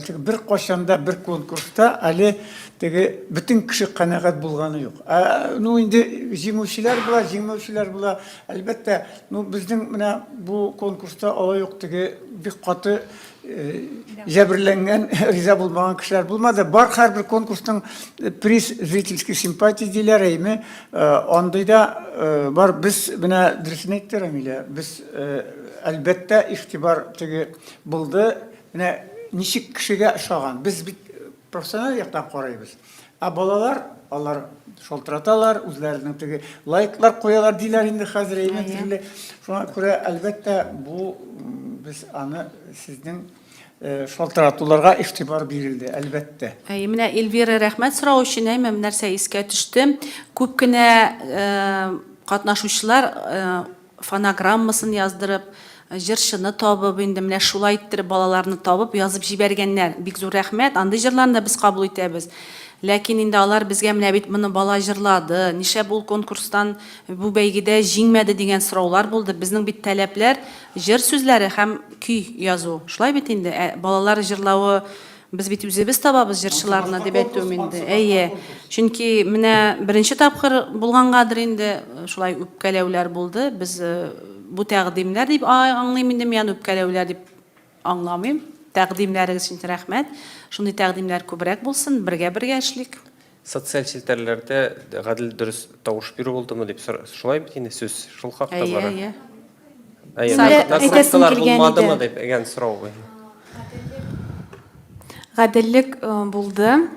теге беркайчан да бер конкурста әле теге бөтен кеше канәгать булганы юк. Ә, ну инде җиңүчеләр була, җиңмәүчеләр була. Әлбәттә, ну безнең менә бу конкурста алай ук теге бик каты җәберләнгән, риза булмаган кешеләр булмады. Бар һәрбер конкурсның приз зрительской симпатии диләр, әйме. Андый да бар. Без менә дөресен әйтте Рамилә, без әлбәттә игътибар теге булды. Менә ничек кешегә ошаган. Без бит профессиональ яктан карыйбыз. Ә балалар, алар шалтыраталар, үзләренең теге лайклар куялар диләр инде хәзер, әйме төрле. Шуңа күрә, әлбәттә, бу без аны сезнең э, шалтыратуларга игътибар бирелде, әлбәттә. Әйе, менә Эльвира, рәхмәт сорау өчен, әйме, нәрсә искә төште. Күп кенә э, катнашучылар э, фонограммасын яздырып, җырчыны табып, инде менә шулай иттереп балаларны табып язып җибәргәннәр. Бик зур рәхмәт, андый җырларны да без кабул итәбез. Ләкин инде алар безгә менә бит моны бала җырлады, нишләп ул конкурстан бу бәйгедә җиңмәде дигән сораулар булды. Безнең бит таләпләр җыр сүзләре һәм көй язу. Шулай бит инде, ә балалар җырлавы Без бит үзебез табабыз җырчыларны, дип әйтүем инде. Әйе. Чөнки менә беренче тапкыр булгангадыр инде, шулай үпкәләүләр булды. Без бу тәкъдимнәр дип аңлыйм инде, мин аны үпкәләүләр дип аңламыйм. Тәкъдимнәрегез өчен рәхмәт. Шундый тәкъдимнәр күбрәк булсын, бергә-бергә эшлик. Социаль челтәрләрдә гадел, дөрес тавыш бирү булдымы дип сор, шулай бит инде сүз шул хакта Әйе, бара. әйе. Әйе, Сайт- накрут- Әйтәсем накруткалар килгән булмадымы иде. дип дигән сорау. Гаделлек э, булды.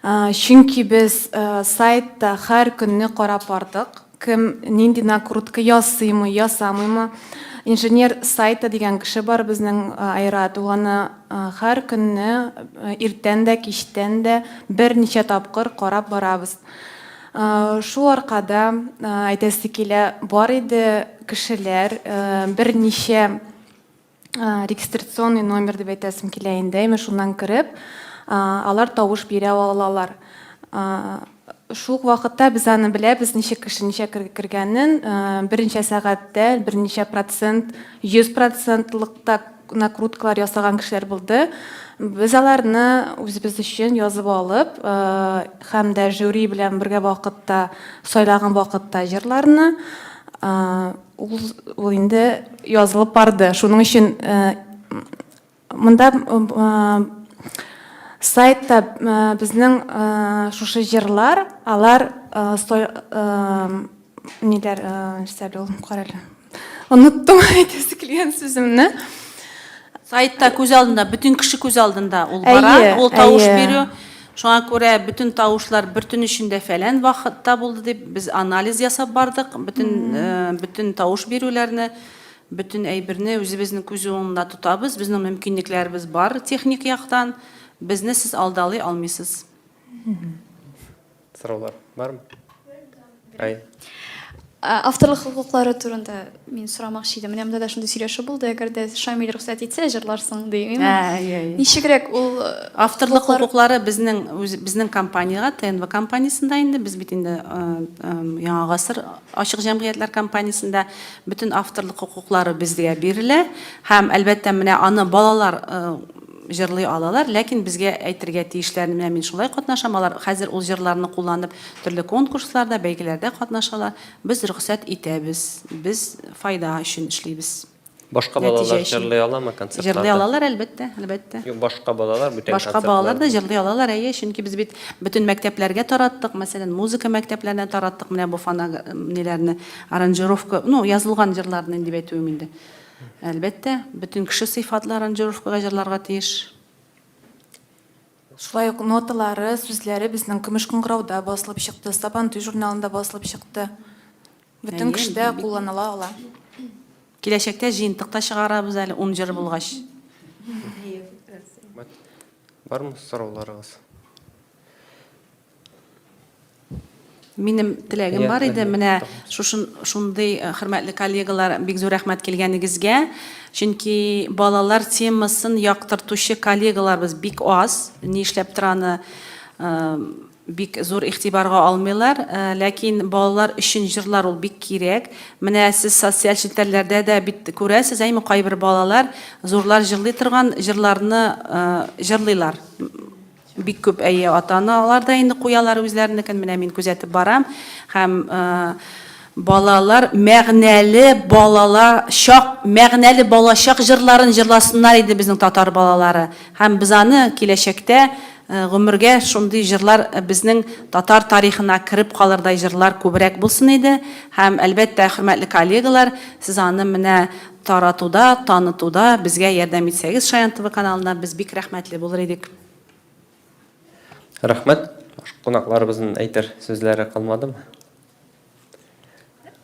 Э, Чөнки без э, сайтта һәр көнне карап бардык. Кем нинди накрутка ясыймы, ясамыймы. Инженер сайта дигән кеше бар безнең э, Айрат. Ул аны э, һәр көнне э, иртән дә, кичтән дә берничә тапкыр карап барабыз. Шул аркада әйтәсе килә, бар иде кешеләр, берничә регистрационный номер дип әйтәсем килә инде, әйме шуннан кереп, алар тавыш бирә алалар. Шул ук вакытта без аны беләбез, ничә кеше ничә кергәнен, берничә сәгатьтә, берничә процент, 100 процентлыкта накруткалар ясаган кешеләр булды. Без аларны үзебез өчен язып алып, һәм дә жюри белән бергә вакытта сайлаган вакытта җырларны, ул, ул инде язылып барды. Шуның өчен монда сайтта безнең шушы җырлар, алар ниләр, нәрсә әле ул, карале. Оныттым әйтәсе килгән сүземне. Сайтта күз алдында, бөтен кеше күз алдында ул бара, ул тавыш бирү. Шуңа күрә бөтен тавышлар бер төн эчендә фәлән вакытта булды дип без анализ ясап бардык. Бөтен э, бөтен тавыш бирүләрне, бөтен әйберне үзебезнең күз уңында тотабыз. Безнең мөмкинлекләребез бар техник яктан. Безне сез алдалый алмыйсыз. Сораулар бармы? Әй. Авторлык хокуклары турында мин сорамакчы идем. Менә монда да шундый сөйләшү булды. Әгәр дә Шамил рөхсәт итсә, җырларсың ди. Ничегрәк ул э, авторлык хокуклары безнең үз безнең компаниягә, ТНВ компаниясендә инде без бит инде э, э, Яңа гасыр ачык җәмгыятьләр компаниясендә бөтен авторлык хокуклары безгә бирелә һәм әлбәттә менә аны балалар җырлый алалар, ләкин безгә әйтергә тиешләр, менә мин шулай катнашам, алар хәзер ул җырларны кулланып төрле конкурсларда, бәйгеләрдә катнашалар, без рөхсәт итәбез, без файда өчен эшлибез. Башка балалар җырлый аламы концертларда? Җырлый алалар, әлбәттә, әлбәттә. Юк, башка балалар бүтән Башка балалар да җырлый алалар, әйе, чөнки без бит бөтен мәктәпләргә тараттык, мәсәлән, музыка мәктәпләренә тараттык, менә бу фоног ниләрне, аранжировка, ну, язылган җырларны дип әйтүем инде. Әлбәттә, бөтен кеше сыйфатлы аранжировкага җырларга тиеш. Шулай ук ноталары, сүзләре безнең Көмеш кыңгырауда басылып чыкты, Сабантуй журналында басылып чыкты. Бөтен кеше дә кулланыла ала. Киләчәктә җыентык та чыгарабыз әле, ун җыр булгач. Бармы сорауларыгыз? Минем теләгем бар иде, менә шушын шундый э, хөрмәтле коллегалар, бик зур рәхмәт килгәнегезгә. Чөнки балалар темасын яктыртучы коллегаларыбыз бик аз. Ни эшләптер аны э, бик зур игътибарга алмыйлар. Э, ләкин балалар өчен җырлар ул бик кирәк. Менә сез социаль челтәрләрдә дә бит күрәсез, әйме, кайбер балалар зурлар җырлый торган җырларны җырлыйлар. Бик күп, әйе, ата-аналар да инде куялар үзләренекен, менә мин күзәтеп барам. Һәм балалар мәгънәле балала чак, мәгънәле балачак җырларын җырласыннар иде безнең татар балалары. Һәм без аны киләчәктә гомергә шундый җырлар безнең татар тарихына кереп калырдай җырлар күбрәк булсын иде. Һәм, әлбәттә, хөрмәтле коллегалар, сез аны менә таратуда, танытуда безгә ярдәм итсәгез, Шаян ТВ каналына без бик рәхмәтле булыр идек. Рәхмәт. Кунакларыбызның әйтер сүзләре калмадымы?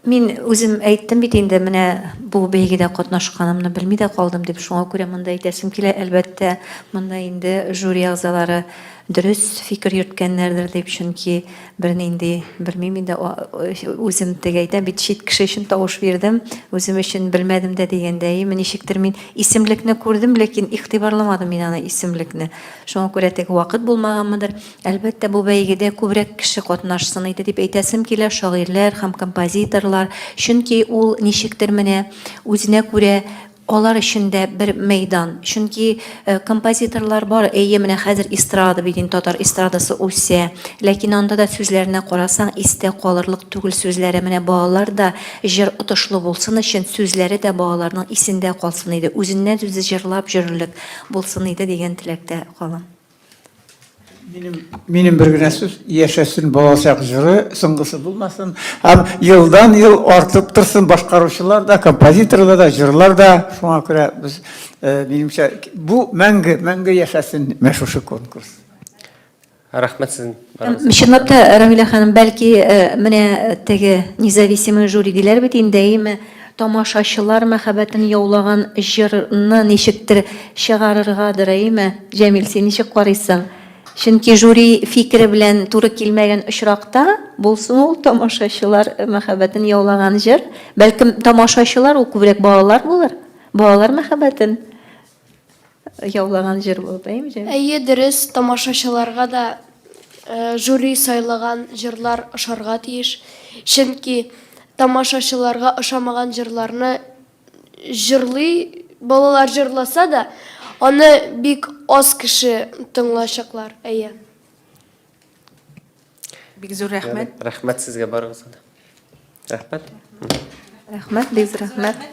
Мин үзем әйттем бит инде, менә бу бәйгедә катнашканымны белми дә калдым дип, шуңа күрә монда әйтәсем килә, әлбәттә, монда инде жюри әгъзалары дөрес фикер йөрткәннәрдер дип, чөнки бернинди, белмим инде, үзем теге әйтәм бит, чит кеше өчен тавыш бирдем, үзем өчен белмәдем дә дигәндәй, ничектер мин исемлекне күрдем, ләкин игътибарламадым мин аны исемлекне. Шуңа күрә теге вакыт булмаганмыдыр. Әлбәттә, бу бәйгедә күбрәк кеше катнашсын иде дип әйтәсем килә, шагыйрьләр һәм композиторлар. Чөнки ул ничектер менә үзенә күрә алар өчен дә бер мәйдан. Чөнки э, композиторлар бар, әйе, менә хәзер эстрада бит инде, татар эстрадасы үсә. Ләкин анда да сүзләренә карасаң, истә калырлык түгел сүзләре. Менә балалар да җыр отышлы булсын өчен сүзләре дә балаларның исендә калсын иде. Үзеннән-үзе җырлап йөрерлек. Булсын иде дигән теләктә калам. Минем, минем бер генә сүз, яшәсен балачак җыры, соңгысы булмасын. Һәм елдан ел артып торсын башкаручылар да, композиторлар да, җырлар да. Шуңа күрә без, э, минемчә, бу мәңге, мәңге яшәсен менә шушы конкурс. Рәхмәт сезнең барыгызга. Чынлап та, Равилә ханым, бәлки э, менә теге независимый жюри диләр бит инде, әйеме? Тамашачылар мәхәббәтен яулаган җырны ничектер чыгарыргадыр, әйеме? Җәмил, син ничек карыйсың? Чөнки жюри фикере белән туры килмәгән очракта, булсын ул тамашачылар мәхәббәтен яулаган җыр. Бәлкем, тамашачылар ул күбрәк балалар булыр? Балалар мәхәббәтен Яулаган җыр булып, әйеме, Җәмил? Әйе, дөрес, тамашачыларга да жюри сайлаган җырлар ошарга тиеш. Чөнки тамашачыларга ошамаган җырларны җырлый, балалар җырласа да, аны бик аз кеше тыңлачаклар, әйе. Бик зур рәхмәт. Рәхмәт сезгә барыгызга да. Рәхмәт. Рәхмәт, бик зур рәхмәт.